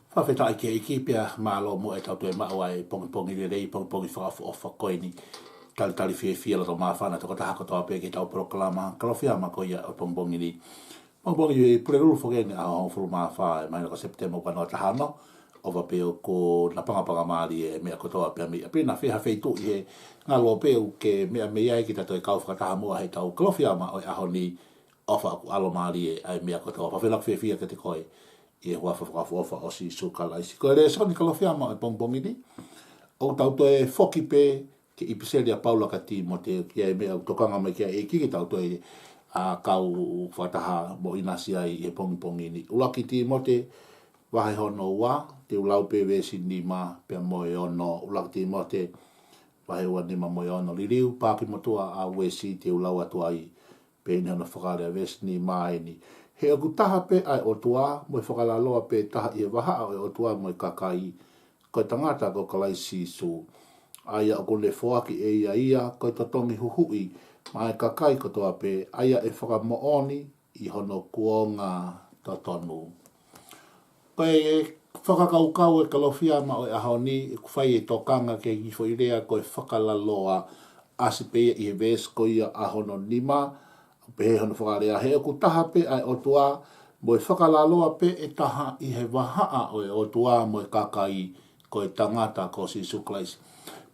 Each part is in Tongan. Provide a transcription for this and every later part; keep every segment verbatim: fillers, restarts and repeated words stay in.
Fakafetaʻi ki he ʻEiki pea mālō muʻa ʻetau toe maʻu ʻa e pongipongi lelei, pongipongi fakaʻofoʻofa ko eni. Talitali fiefia loto māfana tokotaha kotoa pē ki heʻetau polokalama Kalofiama ko ia ʻo e pongipongi ni. Pongipongi Pulelulu foki eni, ʻaho hongofulu mā fā ʻo e māhina ko Sepitema ua noa taha ono. ʻOfa pē ʻoku napangapanga mālie e meʻa kotoa pē mei ʻapi na, fē ha feituʻu ʻi he ngaluope ʻoku ke meʻa mei ai, ke ta toe kau fakataha muʻa heʻetau Kalofiama ʻo e ʻaho ni. ʻOfa ʻoku ʻalomālie ʻa e meʻa kotoa. Fakafetaʻi fiefia kiate koe ʻi he huafa fakaʻofoʻofa ʻo Sīsū Kalaisi. Ko e lēsoni Kalofiama ʻo e pongipongi ni, ʻoku tau toe foki pē ki he ʻipiseli ʻa Paula kia Tīmote, ki he meʻa ʻoku tokanga mai ki ai e ʻEiki ke tau toe, ʻa, kau fakataha mo ʻinasi ai ʻi he pongipongi ni. ʻUluaki Tīmote, vahe hono ua, te u lau pē veesi nima pea mo e ono. ʻUluaki Tīmote, vahe ua, nima mo e ono. Liliu, paaki motuʻa ʻa Uesi, te u lau atu ai pē eni hono fakalea. Veesi nima eni: He ʻoku taha pē ʻa e ʻOtua, mo e fakalaloa pē taha ʻi he vahaʻa ʻo e ʻOtua mo e kakai, ko e tangata ko Kalaisi Sīsū, ʻa ia ʻoku ne foaki ʻe ia ia ko e totongi huhuʻi maʻa e kakai kotoa pē, ʻa ia ʻe fakamoʻoni ʻi hono kuonga totonu. Ko e fakakaukau ʻo e Kalofiama ʻo e ʻaho ni, ʻoku fai e tokanga ki he kiʻi foʻi lea ko e fakalaloa, ʻasi pē ia ʻi he veesi ko ia ʻa hono nima, pehē hono fakalea: He ʻoku taha pē ʻa e ʻOtua, mo e fakalaloa pē ʻe taha ʻi he vahaʻa ʻo e ʻOtua mo e kakai, ko e tangata ko Sīsū Kalaisi.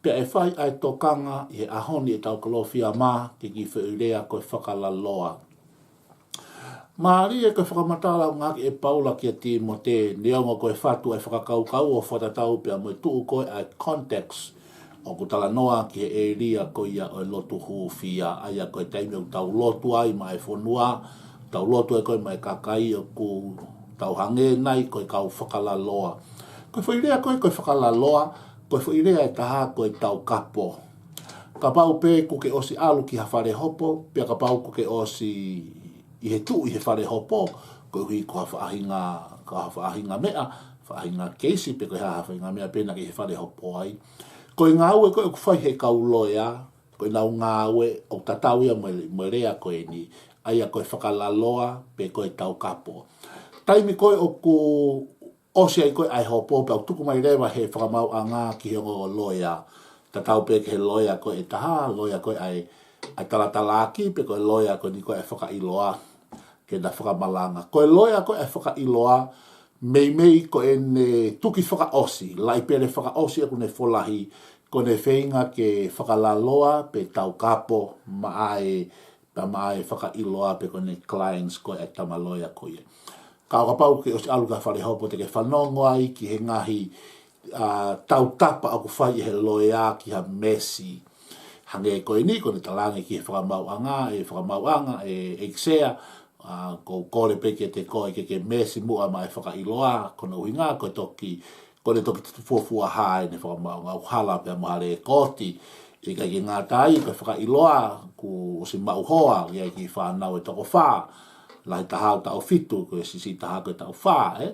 Pea ʻe fai ʻa e tokanga ʻi he ʻaho ni ʻetau Kalofiama ki he kiʻi foʻi lea ko e fakalaloa. Mālie ko e fakamatala ʻoku ngāueʻaki ʻe Paula kia Tīmote, neongo ko e fatu ʻa e fakakaukau ʻo fakatatau pea mo e tuʻu ko ē ʻa e context ʻoku talanoa ki he ʻēlia ko ia ʻo e lotu hūfia, ʻa ia ko e taimi ʻoku tau lotu ai maʻa e fonua, tau lotu ai ko ē maʻa e kakai, ʻoku tau hangē nai ko e kau fakalaloa. Ko e foʻi lea ko ē ko e fakalaloa, ko e foʻi lea ʻe taha ko e taukapo. Kapau pē kuo ke ʻosi ʻalu ki ha fale hopo, pea kapau kuo ke ʻosi ʻi he tuʻu ʻi he fale hopo, koeʻuhi ko ha faʻahinga, ko ha faʻahinga meʻa, faʻahinga keisi pe ko e hā ha faʻahinga meʻa pē naʻa ke ʻi he fale hopo ai. Ko e ngāue ko ē ʻoku fai ʻe he kau loea, ko ʻenau ngāue ʻoku tatau ia mo e, mo e lea ko eni, ʻa ia ko e fakalaloa pe ko e taukapo. Taimi ko ē ʻoku ʻosi ai ko ē ʻa e hopo pea ʻoku tuku mai leva ʻe he fakamaauʻanga ki he ongo loea. Tatau pē ki he loea ko ē ʻe taha, loea ko ē ʻa e, ʻa e talatalaaki, pe ko e loea ko eni ko ē ʻa e fakaʻiloa, ke na fakamalanga. Ko e loea ko ē ʻa e fakaʻiloa, meimei ko ʻene tuki fakaʻosi, laʻi pele fakaʻosi ʻoku ne folahi, ko ʻene feinga ke fakalaloa pe taukapo maʻa e, pea maʻa e fakaʻiloa pe ko ʻene clients ko ē ʻa e tama loea ko ia. Ka ʻo kapau kuo ke ʻosi ʻalu ki ha fale hopo te ke fanongo ai ki he ngaahi, ʻa, tautapa ʻoku fai ʻe he loea ki ha meesi. Hangē ko eni, ko ʻene talaange ki he fakamaauʻanga, ʻe fakamaauʻanga, ʻe, ʻEiki Sea, ʻa, ʻoku ou kole pē kiate koe ke ke meesi muʻa maʻa e fakaʻiloa, ko hono ʻuhinga, ko e toki, ko ʻene toki tutufuafua hā ʻene fakamaauʻanga, ʻoku hala pea mo ha lēkooti. ʻIkai ke ngata ai, ko e fakaʻiloa, kuo ʻosi maʻu hoa, ʻi ai e kiʻi fānau ʻe toko fā, lahi taha ʻoku taʻu fitu, ko e siʻisiʻi taha ko e taʻu fā, ē.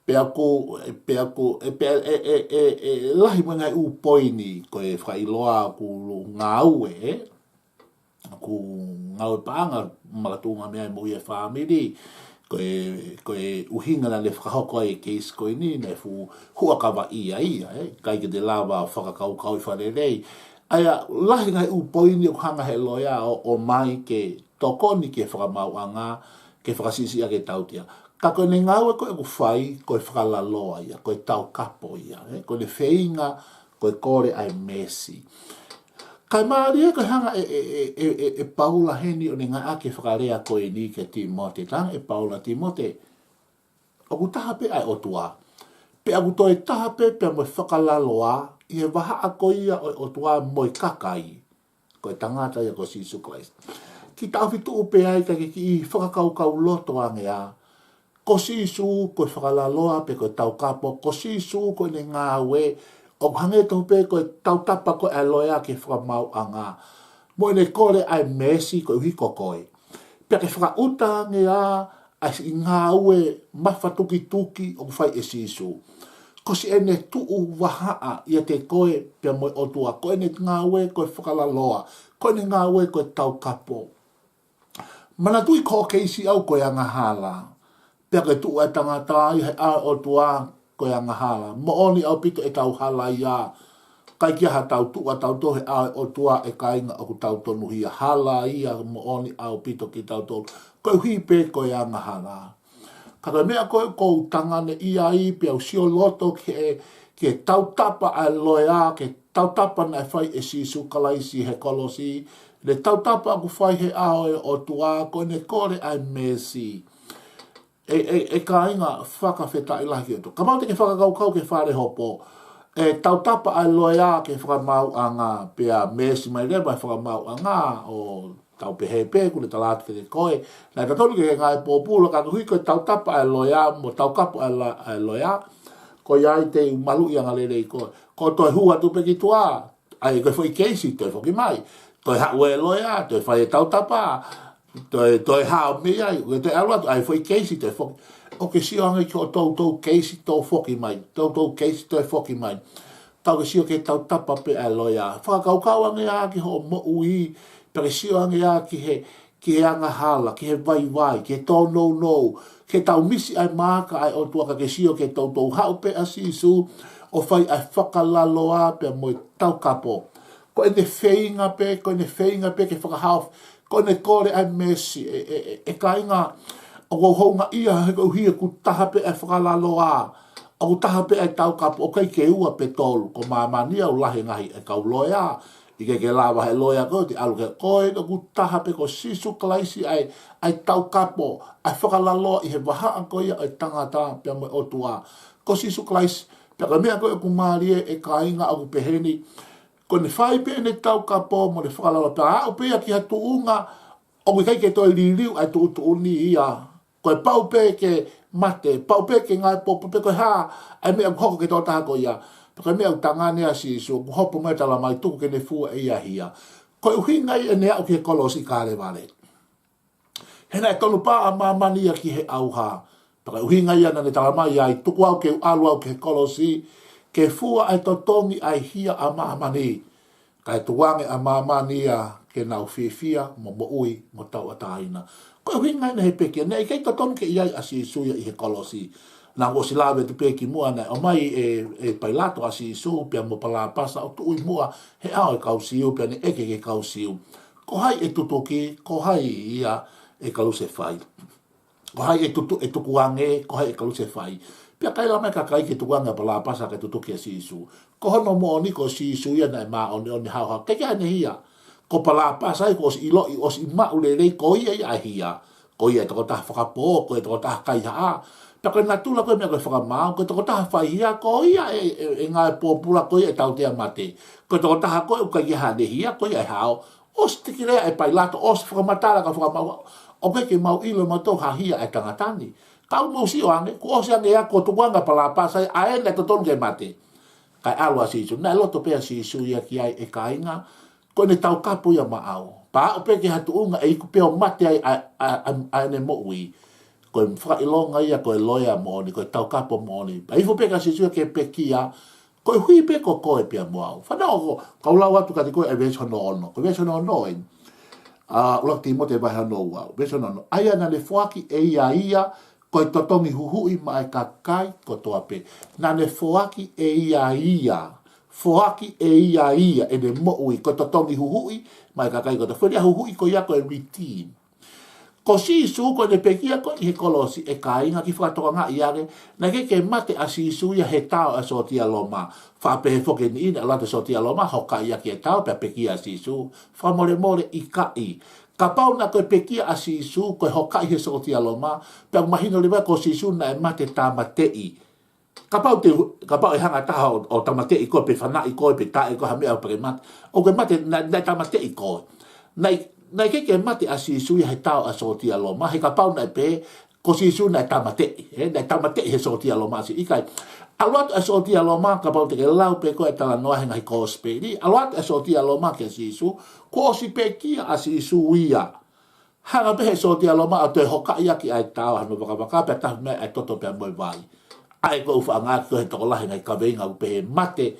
Pea ʻoku, pea ʻoku, ʻe, pea, ʻe, ʻe, ʻe, ʻe lahi mo e ngaahi ʻū poini, ko e fakaʻiloa ʻoku ngāue, ē. ʻOku ngāue paʻanga, makatuʻunga mei ai moʻui e fāmili, ko e, ko e ʻuhinga naʻa ne fakahoko ai e keisi ko eni, naʻe fuʻu huʻakavaʻia ia, ē. ʻIkai ke te lava fakakaukauʻi fakalelei. ʻA ia, lahi ngaahi ʻū poini ʻoku hanga ʻe he loea ʻo, ʻomai ke tokoni ki he fakamaauʻanga, ke fakasiʻisiʻi ʻaki e tautea. Ka ko ʻene ngāue ko ē ʻoku fai, ko e fakalaloa ia, ko e taukapo ia, ē? Ko ʻene feinga, ko e kole ʻa e meesi. Kae mālie ko e hanga ʻe, ʻe, ʻe, ʻe, ʻe, ʻe Paula heni ʻo ne ngāueʻaki e fakalea ko eni kia Tīmote. Talaange ʻe Paula, Tīmote, ʻoku taha pē ʻa e ʻOtua. Pea ʻoku toe taha pē pea mo e fakalaloa ʻi he vahaʻa ko ia ʻo e ʻOtua mo e kakai. Ko e tangata ia ko Sīsū Kalaisi. Kiʻi taʻofi tuʻu pē ai kae ke kiʻi fakakaukau loto ange ā. Ko Sīsū, ko e fakalaloa pe ko e taukapo, ko Sīsū, ko ʻene ngāue, ʻoku hangē tofu pē ko e tautapa ko ē ʻa e loea ki he fakamaauʻanga. Mo ʻene kole ʻa e meesi koeʻuhi ko koe. Pea ke fakaʻuta ange ā, ʻa e siʻi ngāue mafatukituki ʻoku fai ʻe Sīsū. Ko siʻene tuʻu vahaʻa ʻiate koe pea mo e ʻOtua, ko ʻene ngāue ko e fakalaloa, ko ʻene ngāue ko e taukapo. Manatuʻi ko hoʻo keisi ʻau ko e angahala, pea ke tuʻu ʻa e tangata ʻi he ʻao ʻo e ʻOtua, ko e angahala. Moʻoni ʻaupito ʻetau halaia. ʻIkai ke ʻi ai ha tau tuʻu ʻa tautolu he ʻao ʻo e ʻOtua, ʻe kāinga, ʻoku tau tonuhia. Halaia moʻoni ʻaupito kitautolu. Koeʻuhi pē ko e angahala. Ka ko e meʻa ko ē ʻoku ou tanganeʻia ai pea u sio loto ki he, ki he tautapa ʻa e loea, ki he tautapa naʻe fai ʻe Sīsū Kalaisi he kolosi, ʻa e tautapa ʻoku fai he ʻao ʻo e ʻOtua, ko ʻene kole ʻa e meesi. ʻE, ʻe, ʻe kāinga, fakafetaʻi lahi ki he ʻOtua. Kapau te ke fakakaukau ki he fale hopo, ʻe tautapa ʻa e loea ki he fakamaauʻanga, pea meesi mai leva e fakamaauʻanga, ʻo tau pehē pē, ʻoku ne tala atu kiate koe. Naʻe totonu ke ke ngāue pōpula, ka koeʻuhi ko e tautapa ʻa e loea, mo e taukapo ʻa e la-, ʻa e loea, ko ia ai te u maluʻi angalelei koe. Ko e toe hū atu pē ki tuʻa, ʻai ko e foʻi keisi, toe foki mai. Toe haʻu e loea, toe fai e tautapa, toe, toe hao mei ai, ʻoku toe ʻalu atu, ʻai foʻi keisi, toe foki. ʻOku ke sio ange ki hoʻo toutou keisi, toe foki mai. Toutou keisi, toe foki mai. Ka ʻoku ke sio ki he tautapa pē ʻa e loea. Fakakaukau ange ā ki hoʻo moʻui, pea ke sio ange ā ki he, ki he angahala, ki he vaivai, ki he tōnounou, ki he tau misi ʻa e maaka ʻa e ʻOtua, ka ke sio ki he toutou haʻu pē ʻa Sīsū, ʻo fai ʻa e fakalaloa pea mo e taukapo. Ko ʻene feinga pē, ko ʻene feinga pē ke fakahaofi, ko ʻene kole ʻa e meesi, ʻe, ʻe, ʻe, ʻe kāinga, ʻoku ou houngaʻia he koeʻuhi ʻoku taha pē ʻa e fakalaloa, ʻoku taha pē ʻa e taukapo, ʻoku ʻikai ke ua pe tolu, ko māmani ʻoku lahi e ngaahi ʻa e kau loea, ʻikai ke lava he loea ko ē ʻo te ʻalu ki ai, ko e ʻoku taha pē ko Sīsū Kalaisi ʻa e, ʻa e taukapo, ʻa e fakalaloa ʻi he vahaʻa ko ia ʻo e tangata pea mo e ʻOtua. Ko Sīsū Kalaisi, pea ko e meʻa ko ē ʻoku mālie ʻe kāinga ʻoku pehē ni, ko ʻene fai pē ʻene taukapo mo ʻene fakalaloa, pea aʻu pē ia ki ha tuʻunga, ʻoku ʻikai ke toe liliu ʻa e tuʻutuʻuni ia. Ko e pau pē ke mate, pau pē ke ngāue pōpula pe ko e hā ʻa e meʻa ʻoku hoko ki he tokotaha ko ia. Pea ko e meʻa ʻoku tangane ʻa Sīsū, ʻoku hopo mai talamai tuku ke ne fua ʻe ia hia. Ko e ʻuhinga ia ʻene aʻu ki he kolosi Kalevale. He naʻe tonu pē ʻa māmani ia ki he ʻauha. Pea ko e ʻuhinga ia naʻa ne talamai ai, tuku au ke u ʻalu au ki he kolosi, ke fua ʻa e totongi ʻa e hia ʻa māmani. Kae tukuange ʻa māmani ia ke nau fiefia, mo moʻui, mo tauʻatāina. Ko e ʻuhinga ʻene he pekia, naʻe ʻikai totonu ke ʻi ai ʻa Sīsū ia ʻi he kolosi. Naʻa ku ʻosi lave atu pē kimuʻa naʻe ʻomai ʻe, ʻe Pailato ʻa Sīsū, pea mo Palāpasa ʻo tuʻu ʻi muʻa he ʻao ʻo e kau Siu, pea ne ʻeke ki he kau Siu. Ko hai ʻe tutuki, ko hai ia ʻe kalusefai. Ko hai ʻe tutu-, ʻe tukuange, ko hai ʻe kalusefai. Pea ʻikai lava mai e kakai ke tukuange ʻa Palāpasa kae tutuki ʻa Sīsū. Ko hono moʻoni ko Sīsū ia naʻe māʻoniʻoni haohaoa. ʻIkai ke ʻi ai haʻane hia. Ko Palāpasa ia kuo ʻosi ʻiloʻi, ʻosi maʻu lelei, ko ia ia ʻa e hia. Ko ia e tokotaha fakapō, ko e tokotaha kaihaʻa. Pea ko e natula ko e meʻa ko e fakamaau, ko e tokotaha fai hia, ko ia ʻe, ʻe, ʻe ngāue pōpula, ko ia ʻe tautea mate. Ko e tokotaha ko ē ʻoku ʻikai ke ʻi ai haʻane hia, ko ia ʻe hao. ʻOsi tekilea ʻe Pailato, ʻosi fakamatala ka fakamaau, ʻoku ʻikai ke mau ʻilo ʻe mautolu ha hia ʻa e tangata ni. Ka ʻoku mou sio ange, kuo ʻosi ange ia kuo tukuange ʻa Palāpasa ia, ʻa ē naʻe totonu ke mate. Kae ʻalu ʻa Sīsū, naʻe loto pē ʻa Sīsū ia ki ai ʻe kāinga, ko ʻene taukapo ia maʻau. Pea aʻu pē ki ha tuʻunga ʻe iku pē ʻo mate ai ʻa, ʻa, ʻa, ʻa ʻene moʻui. Ko e fakaʻilonga ia, ko e loea moʻoni, ko e taukapo moʻoni. Pea hifo pē kia Sīsū ia ke pekia, koeʻuhi pē ko koe pea mo au. Fanongo, kau lau atu kiate koe ʻa e veesi hono ono. Ko e veesi hono ono eni. ʻA, ʻUluaki Tīmote vahe hono ua. Veesi hono ono. ʻA ia naʻa ne foaki ʻe ia ia, ko e totongi huhuʻi maʻa e kakai kotoa pē. Naʻa ne foaki ʻe ia ia. Foaki ʻe ia ia, ʻene moʻui, ko e totongi huhuʻi maʻa e kakai kotoa. Foʻi lea huhuʻi ko ia ko e redeem. Ko Sīsū ko ʻene pekia ko ē ʻi he kolosi ʻe kāinga, kiʻi fakatokangaʻi ange, naʻe ʻikai ke mate ʻa Sīsū ia he tao ʻa e sōtia Loma. Faʻa pehē foki eni ʻi he ʻalu atu e sōtia Loma, hokaʻi ʻaki e tao, pea pekia ʻa Sīsū. Fakamolemole ʻikai. Kapau naʻe ko e pekia ʻa Sīsū, ko e hokaʻi he sōtia Loma, pea mahino leva ko Sīsū naʻe mate tāmateʻi. Kapau te, kapau ʻe hanga taha ʻo, ʻo tāmateʻi koe pe fanaʻi koe pe taʻe koe ha meʻa pea ke mate. ʻOku ke mate, naʻe, naʻe tāmateʻi koe. Naʻe, naʻe ʻikai ke mate ʻa Sīsū ia he tao ʻa e sōtia Loma, he kapau naʻe pehē, ko Sīsū naʻe tāmateʻi, ē, naʻe tāmateʻi he sōtia Loma ʻa Sīsū, ʻikai. ʻAlu atu e sōtia Loma, kapau te ke lau pē ko e talanoa he ngaahi kosipeli, ʻalu atu e sōtia Loma kia Sīsū, kuo ʻosi pekia ʻa Sīsū ia. Hanga pē he sōtia Loma ʻo toe hokaʻi ʻaki ʻa e tao hano vakavaka pea tahu mai ʻa e toto pea mo e vai. ʻA ē ko e ʻuhinga ko ē he tokolahi ngaahi kaveinga ʻoku pehē mate,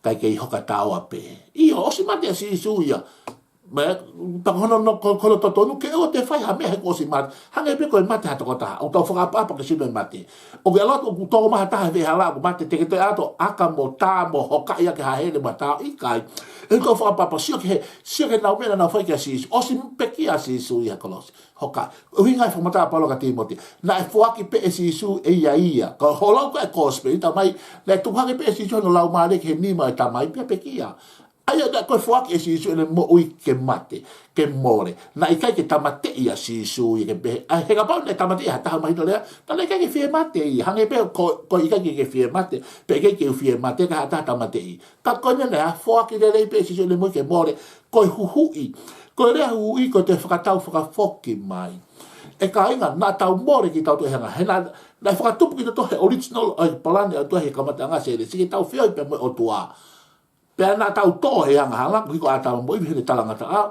ʻikai kei hoka taoa pē. ʻIo, ʻosi mate ʻa Sīsū ia. Mē, pea ko hono, no, ko, ko hono totonu ke ʻoua te fai ha meʻa he kuo ʻosi mate. Hangē pē ko e mate ha tokotaha. ʻOku tau fakaʻapaʻapa ki he sino e mate. ʻOku ke ʻalu atu ʻoku tō mai ha taha he veʻehala ʻoku mate, te ke toe ʻalu ʻo ʻaka mo tā mo hokaʻi ʻaki ha hele mo ha tao, ʻikai. ʻE tau fakaʻapaʻapa, sio ki he, sio ki he nau meʻa naʻa nau fai kia Sīsū. ʻOsi pekia ʻa Sīsū ʻi he kolosi. Hokaʻi. ʻUhinga e fakamatala ʻa Paula kia Tīmote. Naʻe foaki pē ʻe Sīsū ʻe ia ia. Ka hola ko e gospel, talamai, naʻe tuku hake pē ʻe Sīsū hono laumālie ki he nima ʻo e Tamai pea pekia. ʻA ia naʻe ko e foaki ʻe Sīsū ʻene moʻui ke mate, ke mole. Naʻe ʻikai ke tāmateʻi ʻa Sīsū ia ke pehē. ʻA, he kapau naʻe tāmateʻi ha taha mahino lea, naʻe ʻikai ke fie mate ia. Hangē pē ko, ko e ʻikai ke, ke fie mate, pea ʻikai ke u fie mate, ka ha taha tāmateʻi. Ka ko ʻene lea, foaki lelei pē ʻe Sīsū ʻene moʻui ke mole. Ko e huhuʻi, ko e lea huhuʻi, ko e toe fakatau fakafoki mai. ʻE kāinga, naʻa tau mole kitautolu he angahala. He naʻe, naʻe fakatupu kitautolu he original ʻo e palani ʻa e ʻOtua he kamataʻanga ʻo Sēnesi ke tau feohi pea mo e ʻOtua. Pea naʻa tau tō he angahala, koeʻuhi ko ʻĀtama mo ʻIvi heʻene talangataʻa.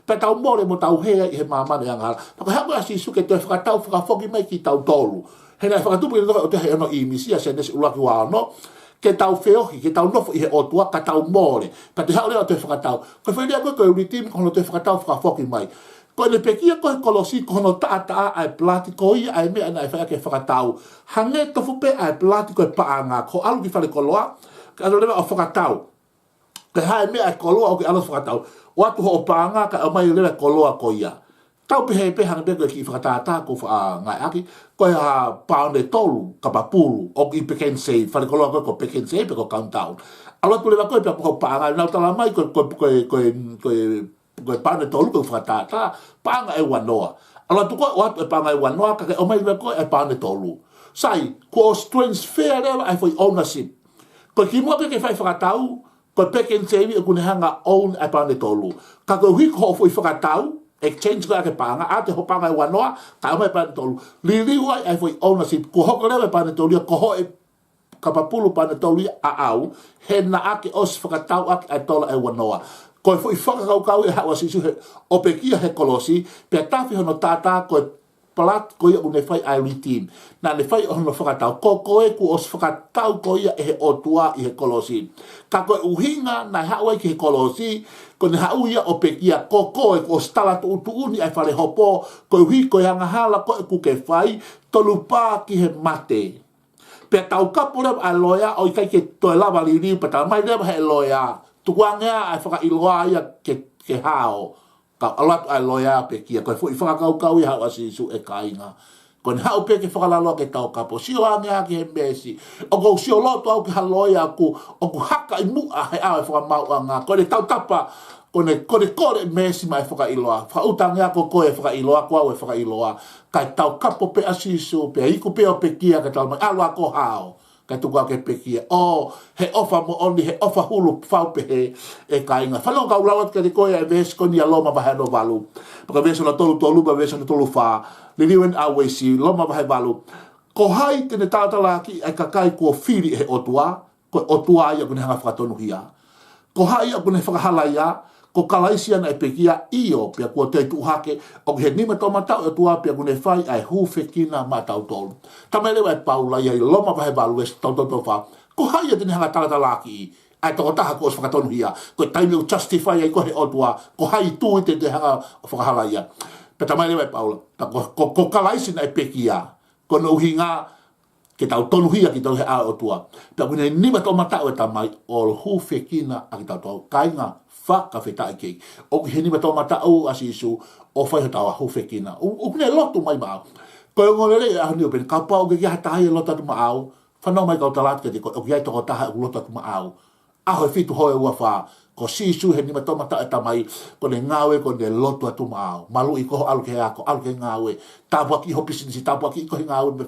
Pea tau mole mo tau hē ʻi he māmani ʻo e angahala. Pea ko e haʻu ʻa Sīsū ke toe fakatau fakafoki mai kitautolu. He naʻe fakatupu kitautolu he ʻOtua he hono ʻīmisi, ʻa Sēnesi ʻuluaki ua ono. Ke tau feohi, ke tau nofo ʻi he ʻOtua, ka tau mole. Pea toe haʻu leva ʻo toe fakatau. Ko e foʻi lea ko ē ko e redeem, ko hono toe fakatau fakafoki mai. Ko ʻene pekia ko ē he kolosi, ko hono taʻataʻa ʻa e palati ko ia ʻa e meʻa naʻe fai ʻaki e fakatau. Hangē tofu pē ʻa e palati ko e paʻanga, ko e ʻalu ki falekoloa, ke ʻalu leva ʻo fakatau. Ke hā e meʻa ʻa e koloa ʻoku ke ʻalu ʻo fakatau. ʻOatu hoʻo paʻanga kae ʻomai leva e koloa ko ia. Tau pehē pē hangē pē ko e kiʻi fakatātā ʻoku faʻa ngāueʻaki, ko e hā, paone tolu, kapapulu, ʻoku ʻi Pick n Save, falekoloa ko ē ko Pick n Save pe ko Countdown. ʻAlu atu leva koe pea mo hoʻo paʻanga, nau talamai ko e, ko e, ko e, ko e, ko e, ko e paone tolu ko e fakatātā, paʻanga ʻe uanoa. ʻAlu atu koe, ʻoatu e paʻanga ʻe uanoa, ka ke ʻomai leva koe e paone tolu. Sai, kuo ʻosi transfer leva ʻa e foʻi ownership. Ko e kimuʻa ke ke fai fakatau, ko e Pick n Save ʻoku ne hanga ʻo own ʻa e paone tolu. Ka koeʻuhi ko hoʻo foʻi fakatau, exchange ko ē ʻaki e paʻanga, ʻoatu hoʻo paʻanga ʻe uanoa, kae ʻomai e paone tolu. Liliu ai ʻa e foʻi ownership, kuo hoko leva e paone tolu ia ko hoʻo kapapulu paone tolu ia ʻaʻau, he naʻa ke ʻosi fakatau ʻaki ʻa e tola ʻe uanoa. Ko e foʻi fakakaukau ʻe haʻu ʻa Sīsū he, ʻo pekia he kolosi, pea tafe hono taʻataʻa ko e palati ko ia ʻoku ne fai ʻa e redeem. Naʻa ne fai ʻa hono fakatau, ko koe kuo ʻosi fakatau koe ia ʻe he ʻOtua ʻi he kolosi. Ka ko e ʻuhinga naʻe haʻu ai ki he kolosi, ko ʻene haʻu ia ʻo pekia, ko koe kuo ʻosi tala tuʻutuʻuni ʻa e fale hopo, koeʻuhi ko e angahala ko ē ʻoku ke fai, tonu pē ki he mate. Pea taukapo leva ʻa e loea ʻo ʻikai ke toe lava liliu, pea talamai leva ʻe he loea, tukuange ā ʻa e fakaʻiloa ia ke, ke hao. Ka ʻalu atu ʻa e loea ʻo pekia, ko e foʻi fakakaukau ia ʻa Sīsū, ʻe kāinga. Ko ʻene haʻu pē ke fakalaloa ke taukapo, sio ange ā ki he meesi. ʻOku ou sio loto au ki ha loea ʻoku, ʻoku haka ʻi muʻa he ʻao ʻo e fakamaauʻanga. Ko ʻene tautapa, ko ʻene, ko ʻene kole meesi maʻa e fakaʻiloa. Fakaʻuta ange ā ko koe ʻe fakaʻiloa, ko au ʻe fakaʻiloa. Kae taukapo pē ʻa Sīsū, pea iku pē ʻo pekia, kae talamai ʻalu ā koe ʻo hao. Kae tuku ā ke pekia. ʻO, he ʻofa moʻoni, he ʻofa hulu fau pehē, ʻe kāinga. Fanongo kau lau atu kiate koe ʻa e veesi ko eni ʻa Loma vahe hono valu. Pea ko e veesi hono tolu tolu, pea veesi hono tolu fā. Liliu eni ʻa Uesi, Loma vahe valu. Ko hai te ne talatalaakiʻi ʻa e kakai kuo fili ʻe he ʻOtua, ko e ʻOtua ia ʻoku ne hanga ʻo fakatonuhia. Ko hai ʻoku ne fakahalaia, ko Kalaisi ia naʻe pekia, ʻio, pea kuo toe tuʻu hake, ʻoku ʻi he nima toʻomataʻu ʻo e ʻOtua, pea ʻoku ne fai ʻa e hūfekina maʻatautolu. Talamai leva ʻe Paula ia ʻi Loma vahe valu veesi tolu tolu fā. Ko hai ia te ne hanga ʻo talatalaakiʻi ʻa e tokotaha kuo ʻosi fakatonuhia, ko e taimi ʻoku justify ai koe ʻe he ʻOtua, ko hai tui te ne hanga ʻo fakahalaia. Pea talamai leva ʻe Paula, tā ko, ko, ko Kalaisi naʻe pekia, ko hono ʻuhinga ke tau tonuhia kitautolu he ʻao ʻo e ʻOtua. Pea ʻoku ʻi he nima toʻomataʻu ʻo e Tamai ʻo hūfekina ʻa kitautolu. Kāinga, fakafetaʻi ki he ʻEiki. ʻOku ʻi he nima toʻomataʻu ʻa Sīsū ʻo fai hotau hūfekina. ʻO, ʻoku ne lotu mai maʻau. Ko e ongoongolelei ʻo e ʻaho ni ʻoku pehē, kapau ʻoku ʻikai ha taha ia ʻe lotu atu maʻau, fanongo mai kau tala atu kiate koe, ʻoku ʻi ai e tokotaha ʻoku lotu atu maʻau. ʻAho ʻe fitu houa ʻe ua fā, ko Sīsū he nima toʻomataʻu ʻo e Tamai, ko ʻene ngāue ko ʻene lotu atu maʻau. Maluʻi koe ʻalu ki he ako, ʻalu ki he ngāue, tāpuakiʻi ho pisinisi, tāpuakiʻi koe he ngāue.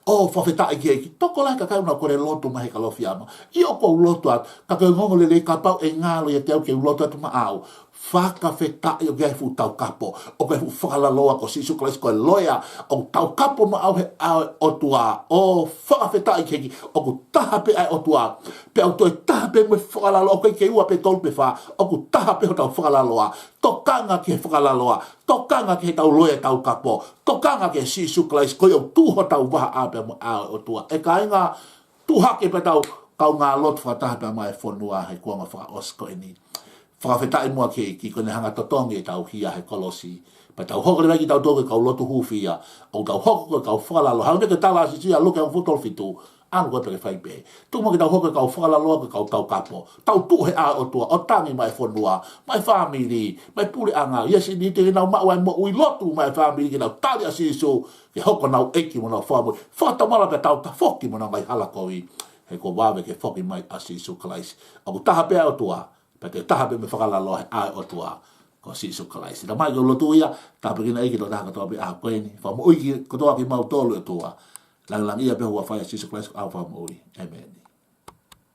ʻO fakafetaʻi ki he ʻEiki, tokolahi e kakai ʻoku nau kole lotu mai he Kalofiama. ʻIo, ʻoku ou lotu atu, ka ko e ongoongolelei kapau ʻe ngalo ʻiate au ke u lotu atu maʻau. Fakafetaʻi ʻoku ʻi ai e fuʻu taukapo, ʻoku ʻi ai e fuʻu fakalaloa ko Sīsū Kalaisi ko e loea, ʻoku taukapo maʻau he ʻao ʻo e ʻOtua, ʻo fakafetaʻi ki he ʻEiki, ʻoku taha pē ʻa e ʻOtua, pea ʻoku toe taha pē mo e fakalaloa, ʻoku ʻikai ke ua pe tolu pe fā, ʻoku taha pē hotau fakalaloa, tokanga ki he fakalaloa, tokanga ki heʻetau loea taukapo, tokanga kia Sīsū Kalaisi, ko ia ʻoku tuʻu hotau vahaʻa pea mo e ʻao ʻo e ʻOtua. ʻE kāinga, tuʻu hake pea tau kaungā lotu fakataha pea maʻa e fonua he kuonga fakaʻosi ko eni. Fakafetaʻi muʻa ki he ʻEiki ko ʻene hanga ʻo totongi ʻetau hia he kolosi. Pea tau hoko leva kitautolu ko e kau lotu hūfia, ʻo tau hoko ko e kau fakalaloa. Hangē ko e tala ʻa Sīsū ʻia Luke hongofulu tolu fitu, ʻalu koe pea ke fai pehē. Tuku muʻa ke tau hoko ko e kau fakalaloa, ko e kau taukapo. Tau tuʻu he ʻao ʻo e ʻOtua, ʻo tangi maʻa e fonua, maʻa e fāmili, maʻa e puleʻanga. ʻIo, Sīsū, ke nau maʻu ʻa e moʻui, lotu maʻa e fāmili, ke nau tali ʻa Sīsū ke hoko ko honau ʻEiki mo honau Fakamoʻui. Fakatomala pea tau tafoki mei honau ngaahi hala kovi, he kuo vave ke foki mai ʻa Sīsū Kalaisi. ʻOku taha pē ʻa e ʻOtua, pea toe taha pē mo e fakalaloa he ʻao ʻo e ʻOtua, ko Sīsū Kalaisi. Tamai, ko e lotu ia, tāpuekina ʻEiki e tokotaha kotoa pē he ʻaho ko eni. Fakamoʻui kotoa kimautolu ʻe ʻOtua. Langilangiʻia pē hoʻo huafa, ʻia Sīsū Kalaisi ko homau Fakamoʻui. ʻĒmeni.